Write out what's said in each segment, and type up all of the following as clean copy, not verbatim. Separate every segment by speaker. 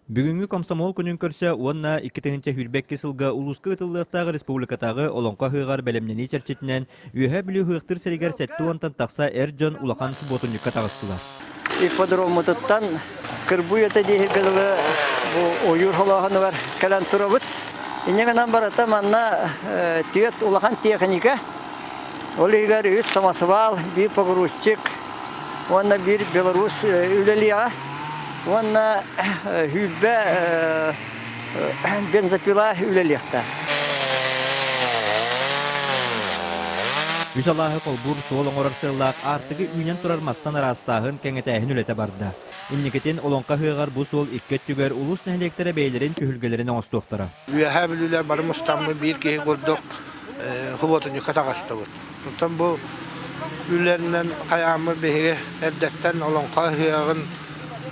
Speaker 1: Бүгүҥҥү Комсомол күнүн көрсө уонна 2022 сылга улууска ыытыллыахтаах республикатааҕы Олоҥхо ыһыаҕар бэлэмнэнии чэрчитинэн Үөһээ Бүлүү ыһыахтыыр сиригэр 70-тан тахса эр дьон улахан субуотунньукка таҕыстылар.
Speaker 2: Ипподроммутуттан Кырбый өтө диэһиргэ дылы бу ойуур холооһунугар кэлэн турабыт. Инньэ гынан барыта манна түөрт улахан тиэхиньикэ, ол иһигэр үс самосвал, биир погрузчик уонна биир Беларусь үлэлиэҕэ уонна сүүрбэ бензопила үлэлиэхтээх.
Speaker 1: Үс алааһы холбуур суол оҥорор сыаллаах аартыгы үүнэн турар мастан араастааһын, кэҥэтээһин үлэтэ барда. Инникитин Олоҥхо ыһыаҕар бу суол икки өттүгэр улуус нэһилиэктэрэ бэйэлэрин түһүлгэлэрин оҥостуохтара.
Speaker 3: Үөһээ Бүлүүлэр бары мустаммыт биир киһи курдук хубуотунньукка таҕыстыбыт. Оттон бу үлэнэн хайааммыт биһиги эрдэттэн Олоҥхо ыһыаҕын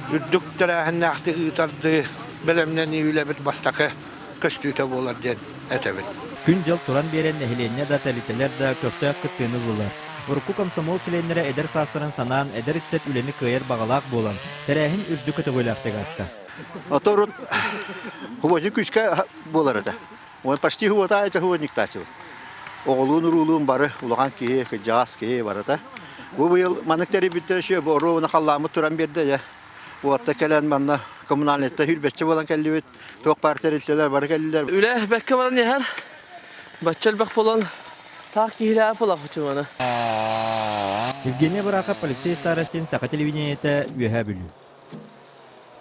Speaker 3: үрдүк тэрээһиннээхтик ыытардыы бэлэмнэнии үлэбит бастакы көстүүтэ буолар диэн этэбин.
Speaker 1: Күн-дьыл туран биэрэн нэһилиэнньэ да, тэрилтэлэр да көхтөөх кыттыыны ыллылар. Урукку комсомол чилиэннэрэ эдэр саастарын санаан, эдэр ыччат үлэни кыайар баҕалаах буолан, тэрээһин үрдүк көтөҕүүлээхтик ааста.
Speaker 4: Ото урут художник күүскэ буолар этэ. Уон почти хуотаа этэ художниктааччыбыт. Оҕолуун-уруулуун бары улахан киһи, кырдьаҕас киһи барыта. Бу быйыл маннык тэрийбиттэр үчүгэй бу оруобуна халлааммыт туран биэрдэ дьэ. Уотта кэлэн манна коммунальныйта сүүрбэччэ буолан кэллибит. Туох баар тэрилтэлэр бары кэллилэр.
Speaker 5: Үлэ бэккэ баран иһэр. Бачча элбэх буолан таах киһилээх буолахпыт маны.
Speaker 1: Евгения Барахов, Алексей Старостин, Саха телевидениетэ, Үөһээ Бүлүү.